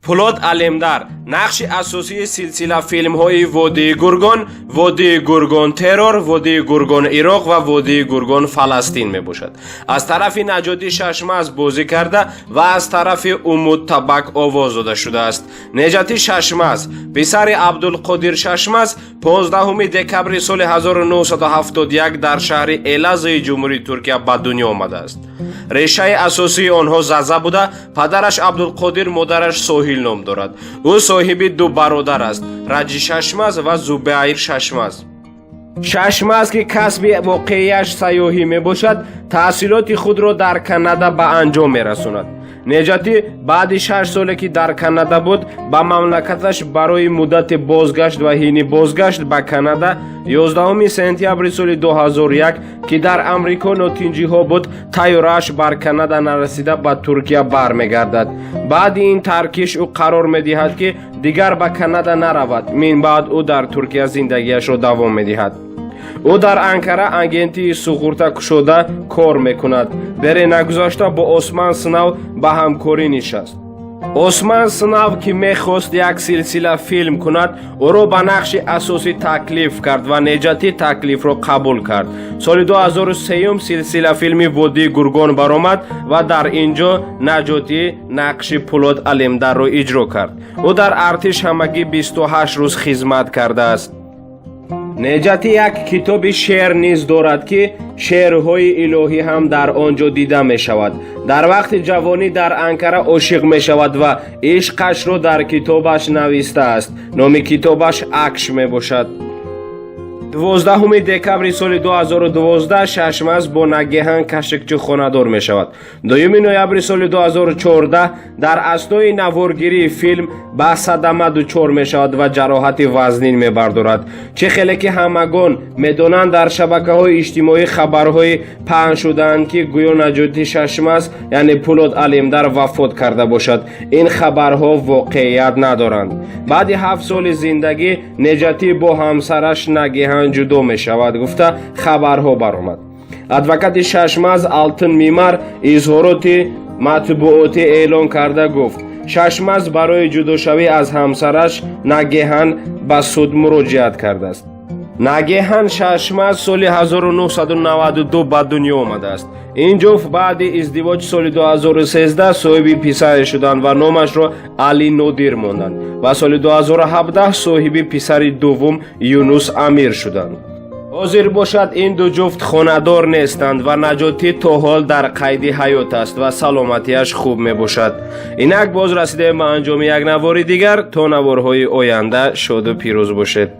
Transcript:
Пулод Алемдар нақши асосии силсила филмҳои «Водии Гургон», «Водии Гургон Террор», «Водии Гургон Ироқ» ва «Водии Гургон Фаластин» мебошад. Аз тарафи Наҷотӣ Шашмаз бозӣ карда ва аз тарафи Умуд Табак овоз дода шудааст. Неҷатӣ Шашмаз, писари Абдулқодир Шашмаз, 15 декабри соли 1971 дар шаҳри Элазии Ҷумҳурии Туркия ба дунё омадааст. Решаи асосии онҳо заза буда, падараш Абдулқодир, модараш Соҳил ном дорад. Ӯ соҳиби ду бародар аст: Раҷи Шашмаз ва Зубайр Шашмаз. Шашмаз, ки касби воқеияш сайёҳӣ мебошад, таҳсилоти худро дар Канада ба анҷом мерасонад. Неҷатӣ баъди 6 соле, ки дар Канада буд, ба мамлакаташ барои муддате бозгашт ва ҳини бозгашт ба Канада 11 сентябри соли 2001, ки дар Амрико нотинҷиҳо буд, тайёрааш бар Канада нарасида, ба Туркия бармегардад. Баъди ин таркиш ӯ қарор медиҳад, ки дигар ба Канада наравад. Мин баъд ӯ дар Туркия зиндагиашро давом медиҳад. Ӯ дар Анкара агентии суғурта кушода кор мекунад. Дере нагузашта бо Осман Сынав ба ҳамкорӣ нишаст. Осман Сынав, ки мехост як силсила филм кунад, ӯро ба нақши асосӣ таклиф кард ва Неҷатӣ таклифро қабул кард. Соли 2003 силсила филми «Водии Гургон» баромад ва дар ин ҷо Наҷотӣ нақши Пулод Алемдарро иҷро кард. Ӯ дар артиш ҳамагӣ 28 рӯз хизмат кардааст. Неҷатӣ як китоби шеър низ дорад, ки шеърҳои илоҳӣ ҳам дар он ҷо дида мешавад. Дар вақти ҷавонӣ дар Анкара ошиқ мешавад ва ишқашро дар китобаш навистааст. Номи китобаш «Акш» мебошад. 12 декабри соли 2012 Шашмаз бо Нагиҳан Кашикчӣ хонадор мешавад. 2 ноябри соли 2014 дар аснои наворгирии филм ба садама дучор мешавад ва ҷароҳати вазнин мебардорад. Чӣ хеле ки ҳамагон медонанд, дар шабакаҳои иҷтимоӣ хабарҳои паҳн шудаанд, ки гӯё Наҷотӣ Шашмаз, яъне Пулод Алемдар, вафот карда бошад. Ин хабарҳо воқеият надоранд. Баъди 7 соли зиндагӣ Неҷатӣ бо ҳамсараш Нагиҳан ҷудо мешавад, гуфта хабарҳо баромад. Адвокати Шашмаз Алтын Мимар изҳороти матбуотӣ эълон карда гуфт, Шашмаз барои ҷудошавӣ аз ҳамсараш Нагиҳан ба суд муроҷиат кардааст. Нагиҳан Шашмаз соли 1992 ба дунё омадааст. Ин ҷуфт баъди издивоҷ соли 2013 соҳиби писаре шуданд ва номашро Али Нодир монданд ва соли 2017 соҳиби писари дуввум Юнус Амир шуданд. Ҳозир бошад, ин ду ҷуфт хонадор нестанд ва Наҷотӣ то ҳол дар қайди ҳаёт аст ва саломатиаш хуб мебошад. Инак боз расидаем ба анҷоми як навори дигар. То наворҳои оянда шоду пирӯз бошед.